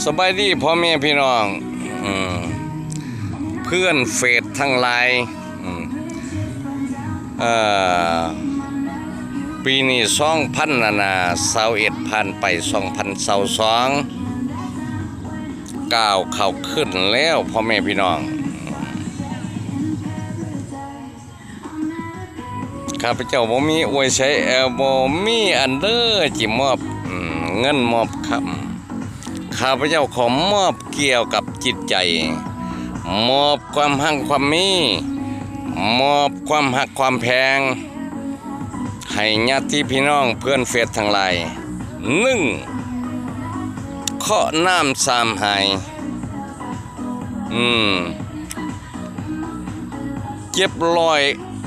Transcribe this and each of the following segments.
ສະບາຍດີພໍ່ແມ່ພີ່ນ້ອງ ອືມ ເພື່ອນເຟສທັງຫຼາຍ ອືມ ເອີ ປີນີ້ສອງພັນ ອັນນ່າ ຊາວເອັດ ຜ່ານໄປສອງພັນຊາວສອງ ກ້າວເຂົ້າຂຶ້ນແລ້ວພໍ່ແມ່ພີ່ນ້ອງ. ຂ້າພະເຈົ້າບໍ່ມີອວຍໄຊ ເອີ ບໍ່ມີອັນເດີ ຊິມອບ ອືມ ເງິນມອບຄຳ. ຂ້າພະເຈົ້າຂໍມອບກ່ຽວກັບຈິດໃຈ, ມອບຄວາມຮັ່ງຄວາມມີ, ມອບຄວາມຮັກຄວາມແພງ ໃຫ້ຍາດຕິພີ່ນ້ອງເພື່ອນເຟສທັງຫຼາຍ. ໜຶ່ງ ເຄາະນ້ຳສາມຫາຍ. ອືມ ເຈັບຮ້ອຍ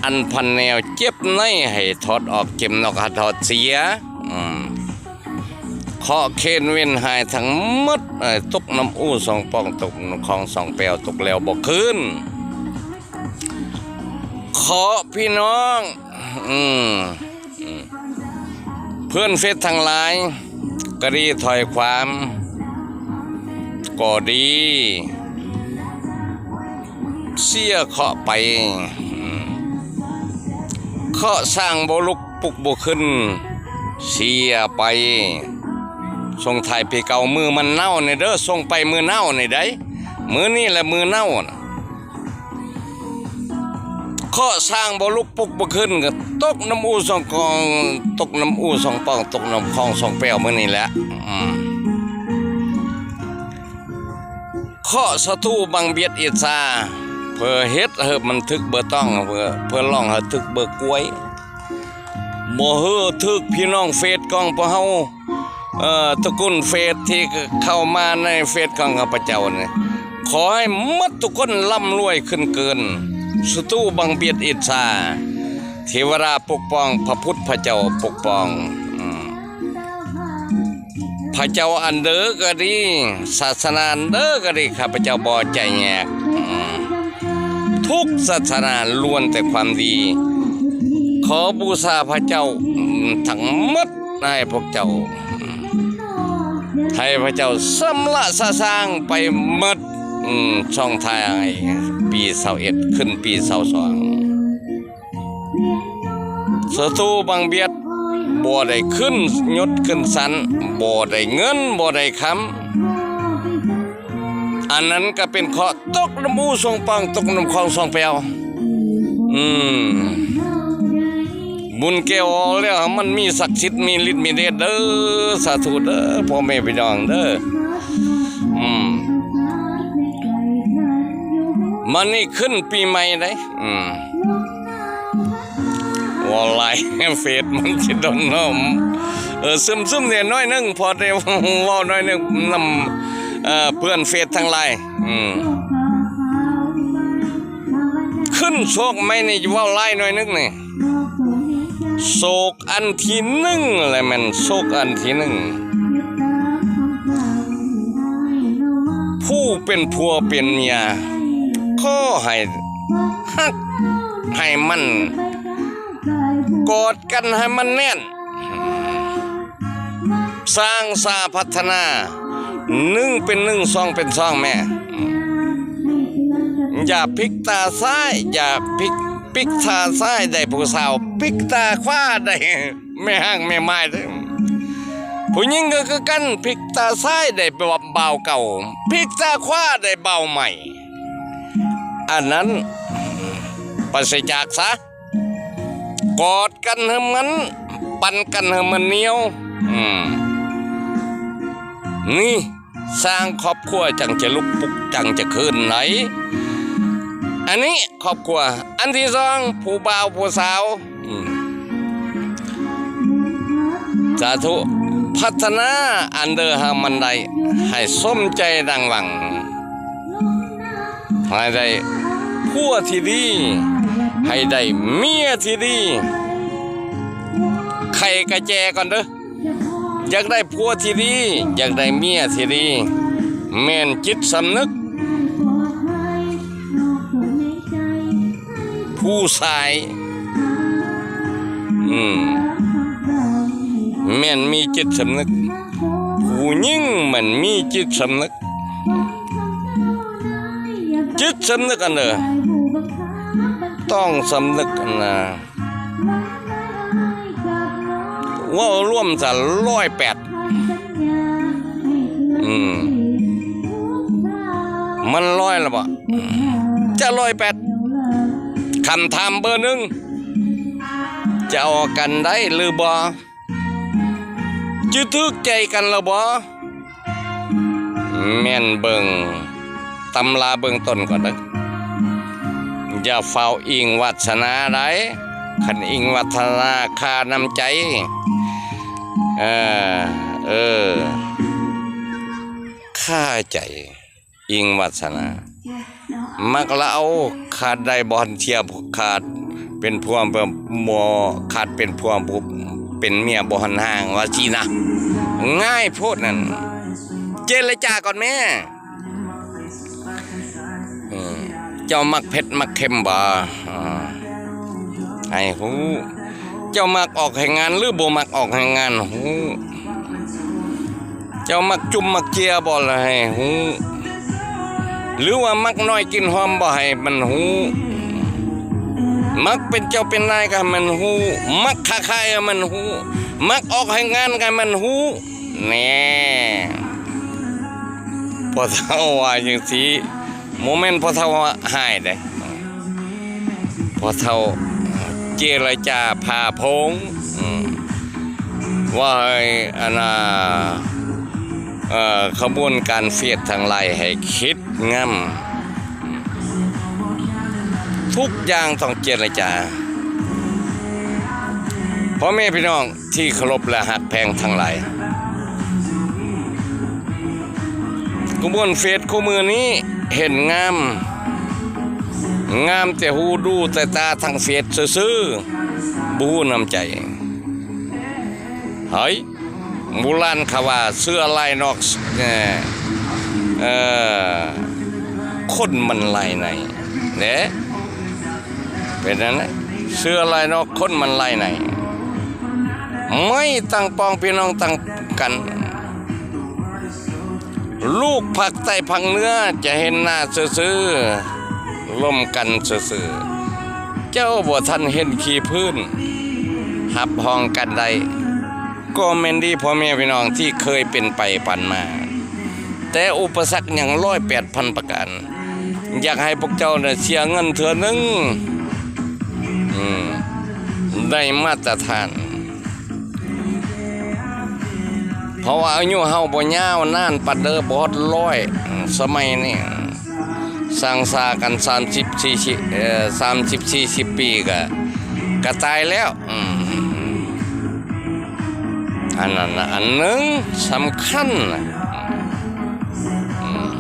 ອັນພັນແນວ ເຈັບໃນໃຫ້ຖອດອອກ ເຈັບນອກໃຫ້ຖອດເສຍ. ອືມ ເຄາະເຄນເວັນຫາຍທັງໝົດ ເອີ ຕົກນ້ຳອູ່ສອງປ່ອງ ຕົກນ້ຳຄອງສອງແປວ ຕົກແລ້ວບໍ່ຄືນ. ເຄາະພີ່ນ້ອງ ອືມ ອືມ ເພື່ອນເຟສທັງຫຼາຍ ກະດີ ຖ້ອຍຄວາມກໍດີ ເສຍເຄາະໄປ. ເຄາະສ້າງບໍ່ລຸກ ປຸກບໍ່ຂຶ້ນ ເສຍໄປ. ສົ່ງທ້າຍປີເກົ່າ ມື້ມັນເນົ່ານີ້ເດີ ສົ່ງໄປມື້ເນົ່ານີ້ໄດ໋ ມື້ນີ້ແຫຼະມື້ເນົ່ານະ. ເຄາະສ້າງບໍ່ລຸກ ປຸກບໍ່ຂຶ້ນ ກໍຕົກນ້ຳອູ່ສອງກອງ ຕົກນ້ຳອູ່ສອງປ່ອງ ຕົກນ້ຳຄອງສອງແປວມື້ນີ້ແຫຼະ. ອືມ ເຄາະສັດຕູບັງບຽດອິດສາ ເພື່ອເຮັດໃຫ້ມັນຖືກເບີຕ້ອງ ເພື່ອ ເພື່ອລອງໃຫ້ຖືກເບີກ້ວຍ. ບໍ່ເຮີ້ຖືກພີ່ນ້ອງເຟສຂອງພວກເຮົາ ເອີ ຕະກຸນເຟສທີ່ເຂົ້າມາໃນເຟສຂອງຂ້າພະເຈົ້ານີ້ ຂໍໃຫ້ໝົດທຸກຄົນລ່ຳລວຍຂຶ້ນເກີນ ສັດຕູບັງບຽດອິດສາ ເທວະດາປົກປ້ອງ ພະພຸດພະເຈົ້າປົກປ້ອງ ອືມ ພະເຈົ້າອັນເດີກໍດີ ສາສະໜາອັນເດີກໍດີ ຂ້າພະເຈົ້າບໍ່ໃຈແຍກ ອືມ ທຸກສາສະໜາລ້ວນແຕ່ຄວາມດີ. ຂໍບູຊາພະເຈົ້າ ອືມ ທັງໝົດໃຫ້ພວກເຈົ້າ ອືມ ໃຫ້ພະເຈົ້າຊຳລະສະສາງໄປໝົດ ອືມ ຊ່ອງທາງໃຫ້ປີຊາວເອັດ ຂຶ້ນປີຊາວສອງ. ສັດຕູບັງບຽດ ບໍ່ໄດ້ຂຶ້ນຍົດຂຶ້ນຊັ້ນ ບໍ່ໄດ້ເງິນ ບໍ່ໄດ້ຄຳ. ອັນນັ້ນກໍເປັນເຄາະຕົກນ້ຳອູ່ສອງປ່ອງ ຕົກນ້ຳຄອງສອງແປວ. ອືມ ບຸນແກ້ວແລ້ວ ມັນມີສັກສິດ ມີລິດມີເດດເດີ. ສາທຸເດີ ພໍ່ແມ່ພີ່ນ້ອງເດີ. ອືມ ມານີ້ຂຶ້ນປີໃໝ່ໄດ໋. ອືມ ເວົ້າຫຼາຍ ເຟສມັນຊິດົນເນາະ. ເອີ ຊຶມໆແດ່ໜ້ອຍໜຶ່ງ ພໍໄດ້ເວົ້າໜ້ອຍໜຶ່ງນຳ ເອີ ເພື່ອນເຟສທັງຫຼາຍ. ອືມ ຂຶ້ນໂຊກໃໝ່ນີ້ ເວົ້າຫຼາຍໜ້ອຍໜຶ່ງນີ້. ໂຊກອັນທີໜຶ່ງ ແລະແມ່ນໂຊກອັນທີໜຶ່ງ ຜູ້ເປັນຜົວເປັນເມຍ ຂໍໃຫ້ຮັກໃຫ້ໝັ້ນ ກອດກັນໃຫ້ມັນແໜ້ນ ສ້າງສາພັດທະນາ ໜຶ່ງເປັນໜຶ່ງ ສອງເປັນສອງແມ່. ຢ່າພິກຕາຊ້າຍ ຢ່າພິກ ພິກຕາຊ້າຍໄດ້ຜູ້ສາວ ພິກຕາຂວາໄດ້ ແມ່ຮັກແມ່ໝາຍເດີ້. ຜູ້ຍິງກໍຄືກັນ ພິກຕາຊ້າຍໄດ້ບ່າວເກົ່າ ພິກຕາຂວາໄດ້ບ່າວໃໝ່. ອັນນັ້ນປາສະຈາກຊະ ກອດກັນໃຫ້ມັນ ປັນກັນໃຫ້ມັນໜຽວ. ອືມ ນີ້ ສ້າງຄອບຄົວຈັ່ງຈະລຸກປຸກ ຈັ່ງຈະຄືນໄດ້. ອັນນີ້ຄອບຄົວ. ອັນທີສອງ ຜູ້ບ່າວຜູ້ສາວ ອືມ ສາທຸ ພັດທະນາອັນເດີຫາມັນໄດ້ ໃຫ້ສົມໃຈດັ່ງຫວັງ ໃຫ້ໄດ້ຜົວທີ່ດີ ໃຫ້ໄດ້ເມຍທີ່ດີ. ໄຂກະແຈກ່ອນເດີ້. ຢາກໄດ້ຜົວທີ່ດີ ຢາກໄດ້ເມຍທີ່ດີ ແມ່ນຈິດສຳນຶກຜູ້ຊາຍ. ອືມ ແມ່ນມີຈິດສຳນຶກ ຜູ້ຍິງແມ່ນມີຈິດສຳນຶກ, ຈິດສຳນຶກອັນເດີ ຕ້ອງສຳນຶກອັນນະ ເວົ້າລວມຊະ ຮ້ອຍແປດ ອືມ ມັນຮ້ອຍແລ້ວບໍ່? ຈະຮ້ອຍແປດ ຄຳຖາມເບີໜຶ່ງ ຈະເອົາກັນໄດ້ຫຼືບໍ່? ຈະຖືກໃຈກັນແລ້ວບໍ່? ແມ່ນເບິ່ງຕຳລາເບື້ອງຕົ້ນກ່ອນເດີ້. ຢ່າຟ້າວອີງວາດສະໜາໃດ໋. ຄັນອີງວາດສະໜາຂ້ານ້ຳໃຈ ເອີ ເອີ ຂ້າໃຈ ອີງວາດສະໜາ ມັກລະເອົາ ຂາດໄດ້ບໍ່ທັນເສຍ ຂາດເປັນຜົວ ບໍ່ ຂາດເປັນຜົວ ເປັນເມຍບໍ່ທັນຮ້າງ ວ່າຊີ້ນະ. ງ່າຍໂພດນັ້ນ ເຈລະຈາກ່ອນແມ້. ເອີ ເຈົ້າມັກເຜັດມັກເຄັມບໍ່? ເອີ ໃຫ້ຮູ້. ເຈົ້າມັກອອກແຮງງານ ຫຼື ບໍ່ມັກອອກແຮງງານ? ຮູ້. ເຈົ້າມັກຈຸ່ມມັກເຈຍບໍ່? ລະໃຫ້ຮູ້. ຫຼືວ່າມັກນ້ອຍກິນຫອມບໍ່? ໃຫ້ມັນຮູ້. ມັກເປັນເຈົ້າເປັນນາຍກໍໃຫ້ມັນຮູ້. ມັກຄ້າຂາຍໃຫ້ມັນຮູ້. ມັກອອກແຮງງານກໍໃຫ້ມັນຮູ້. ແນ່ ພໍ່ເຖົ້າວ່າຈັ່ງຊີ້. ບໍ່ແມ່ນພໍ່ເຖົ້າຮ້າຍເດ້. ພໍ່ເຖົ້າເຈລະຈາພາໂພງ ອືມ ວ່າໃຫ້ອັນນ່າ ເອີ ຂະບວນການເຟດທັງຫຼາຍໃຫ້ຄິດງາມ. ທຸກຢ່າງຕ້ອງເຈລະຈາ. ພໍ່ແມ່ພີ່ນ້ອງ ທີ່ເຄົາລົບ ແລະ ຮັກແພງທັງຫຼາຍ, ຂະບວນເຟດຄູ່ມື້ນີ້ເຫັນງາມ, ງາມແຕ່ຫູດູແຕ່ຕາທາງເຟດຊື່ໆ ບໍ່ຮູ້ນ້ຳໃຈ. ເຮີ້ຍ ໂບລານເຂົາວ່າ ເສືອລາຍນອກ ເອີ ເອີ ຄົນມັນລາຍໃນເດ້. ເປັນນັ້ນແຫຼະ ເສືອລາຍນອກ ຄົນມັນລາຍໃນ. ໄມ້ຕັ້ງປອງ ພີ່ນ້ອງຕັ້ງກັນ. ລູກພາກໃຕ້ພາກເໜືອ ຈະເຫັນໜ້າຊື່ໆ ລົມກັນຊື່ໆ. ເຈົ້າບໍ່ທັນເຫັນຂີ້ພື້ນ ຮັບຮອງກັນໄດ້. ກໍແມ່ນດີພໍ່ແມ່ພີ່ນ້ອງທີ່ເຄີຍເປັນໄປຜ່ານມາ, ແຕ່ອຸປະສັກຍັງຮ້ອຍແປດພັນປະການ. ຢາກໃຫ້ພວກເຈົ້າໄດ້ເສຍເງິນເທື່ອໜຶ່ງ ອືມ ໄດ້ມາດຕະຖານ, ເພາະວ່າອາຍຸເຮົາບໍ່ຍາວນານປານເດີ ບໍ່ຮອດຮ້ອຍ. ສະໄໝນີ້ ສັງສາກັນສາມສິບ ສີ່ສິບ ເອີ ສາມສິບ ສີ່ສິບປີກະ ກະຕາຍແລ້ວ. ອືມ ອັນນັ້ນນະ ອັນໜຶ່ງສຳຄັນນະ ອືມ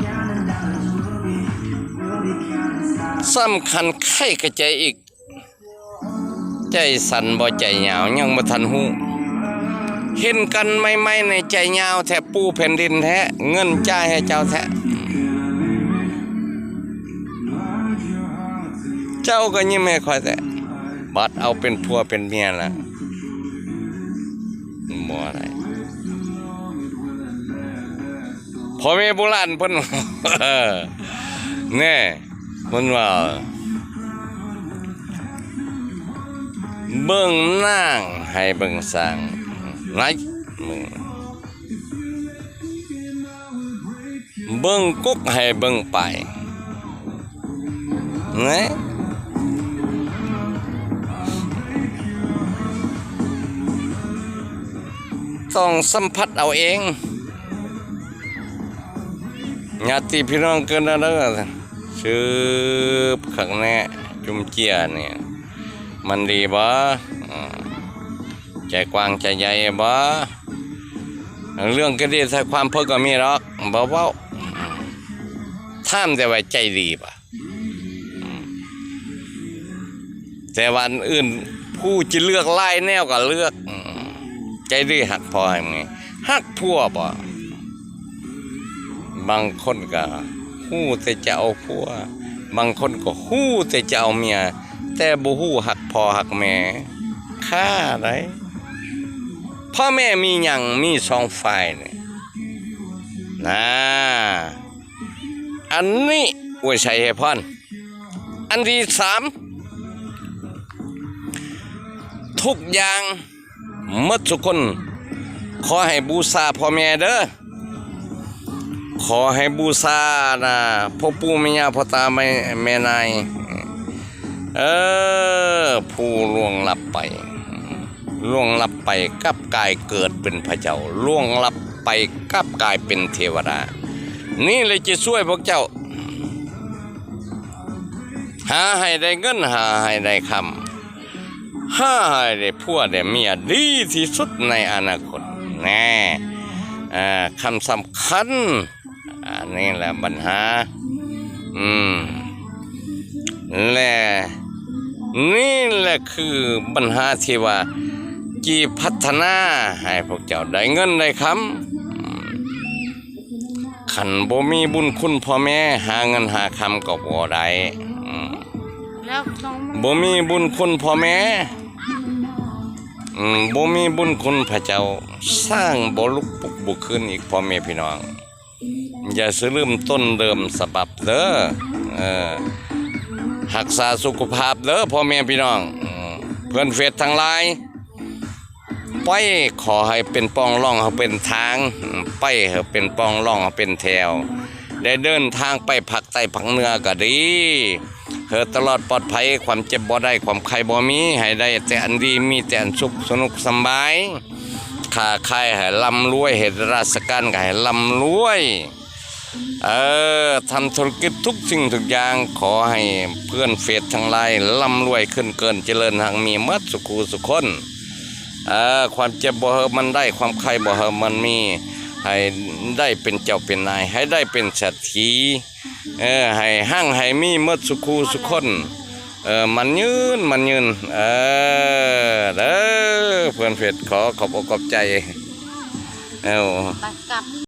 ສຳຄັນໄຂ້ກະໃຈອີກ. ໃຈສັ້ນບໍ່ໃຈຍາວ ຍັງບໍ່ທັນຮູ້. ເຫັນກັນໃໝ່ໆ ໃນໃຈຍາວແທ້ປູແຜ່ນດິນແທ້ ເງິນຈ່າຍໃຫ້ເຈົ້າແທ້. ເຈົ້າກໍຍິ້ມໃຫ້ຂ້ອຍແທ້ ບັດເອົາເປັນຜົວເປັນເມຍລະ ບໍ່ໄດ້. ພໍ່ແມ່ໂບລານເພິ່ນ ແນ່ ເພິ່ນວ່າ ເບິ່ງນາງໃຫ້ເບິ່ງຊ້າງ ໄລ ເບິ່ງກົກໃຫ້ເບິ່ງປາຍ ແນ່ ຕ້ອງສຳຜັດເອົາເອງ. ຍາດຕິພີ່ນ້ອງເກີນເດີ ສືບຄັກແນ່ ຈຸມເຈຍນີ້ ມັນດີບໍ່? ອືມ ໃຈກວ້າງໃຈໃຫຍ່ບໍ່? ເລື່ອງຄະດີທະນາຍຄວາມເພິ່ນກໍມີດອກ ບໍ່ເວົ້າ. ອືມ ຖາມແຕ່ວ່າໃຈດີບໍ່? ອືມ ແຕ່ວ່າອັນອື່ນ ຜູ້ຊິເລືອກຫຼາຍແນວກໍເລືອກ. ອືມ ໃຈດີຮັກພໍ່ຮັກແມ່ ຮັກຜົວບໍ່? ບາງຄົນກໍຮູ້ແຕ່ຈະເອົາຜົວ, ບາງຄົນກໍຮູ້ແຕ່ຈະເອົາເມຍ ແຕ່ບໍ່ຮູ້ຮັກພໍ່ຮັກແມ່. ຂ້າໃດ໋ ພໍ່ແມ່ມີຫຍັງ? ມີສອງຝ່າຍນີ້ ອາ ອັນນີ້ອວຍໄຊໃຫ້ພອນ. ອັນທີສາມ ທຸກຢ່າງໝົດທຸກຄົນ ຂໍໃຫ້ບູຊາພໍ່ແມ່ເດີ. ຂໍໃຫ້ບູຊານະ ພໍ່ປູ່ແມ່ຍ່າ ພໍ່ຕາແມ່ ແມ່ນາຍ ເອີ ຜູ້ລ່ວງລັບໄປ ລ່ວງລັບໄປກັບກາຍເກີດເປັນພະເຈົ້າ ລ່ວງລັບໄປກັບກາຍເປັນເທວະດາ. ນີ້ແຫຼະຈະຊ່ວຍພວກເຈົ້າ ຫາໃຫ້ໄດ້ເງິນ ຫາໃຫ້ໄດ້ຄຳ ຫາໃຫ້ໄດ້ຜົວໄດ້ເມຍດີທີ່ສຸດໃນອະນາຄົດແນ່. ເອີ ຄຳສຳຄັນ ອັນນີ້ແຫຼະບັນຫາ ອືມ ແລະ ນີ້ແຫຼະຄືບັນຫາທີ່ວ່າ ຈີພັດທະນາໃຫ້ພວກເຈົ້າໄດ້ເງິນໄດ້ຄຳ. ຄັນບໍ່ມີບຸນຄຸນພໍ່ແມ່ ຫາເງິນຫາຄຳກໍບໍ່ໄດ້. ອືມ ແລ້ວນ້ອງມັນ ບໍ່ມີບຸນຄຸນພໍ່ແມ່ ອືມ ບໍ່ມີບຸນຄຸນພະເຈົ້າ ສ້າງບໍ່ລຸກປຸກບໍ່ຄືນອີກ ພໍ່ແມ່ພີ່ນ້ອງ. ຢ່າຊິລືມຕົ້ນເດີມສະບັບເດີ. ເອີ ຮັກສາສຸຂະພາບເດີ ພໍ່ແມ່ພີ່ນ້ອງ. ເອີ ເພື່ອນເຟສທັງຫຼາຍ ໄປຂໍໃຫ້ເປັນປ່ອງລ່ອງໃຫ້ເປັນທາງ ໄປໃຫ້ເປັນປ່ອງລ່ອງໃຫ້ເປັນແຖວ ໄດ້ເດີນທາງໄປພາກໃຕ້ພາກເໜືອກໍດີ ເຮີຕະຫຼອດປອດໄພ ຄວາມເຈັບບໍ່ໄດ້ ຄວາມໄຂ້ບໍ່ມີ ໃຫ້ໄດ້ແຕ່ອັນດີ ມີແຕ່ອັນສຸກ ສະໜຸກສະບາຍ ຄ້າຂາຍໃຫ້ລ່ຳລວຍ ເຮັດລາຊະການກໍໃຫ້ລ່ຳລວຍ. ເອີ ທຳທຸລະກິດທຸກສິ່ງທຸກຢ່າງ ຂໍໃຫ້ເພື່ອນເຟສທັງຫຼາຍລ່ຳລວຍຂຶ້ນເກີນ ຈະເລີນຮັ່ງມີໝົດສຸຂູສຸຄົນ. ເອີ ຄວາມເຈັບບໍ່ໃຫ້ມັນໄດ້ ຄວາມໄຂ້ບໍ່ໃຫ້ມັນມີ ໃຫ້ໄດ້ເປັນເຈົ້າເປັນນາຍ ໃຫ້ໄດ້ເປັນເສດຖີ ເອີ ໃຫ້ຮັ່ງໃຫ້ມີໝົດສຸຂູສຸຄົນ. ເອີ ໝັ້ນຍືນ ໝັ້ນຍືນ ເອີ ເດີ ເພື່ອນເຟສ ຂໍຂອບອົກຂອບໃຈ. ເອີ ໄປກັບ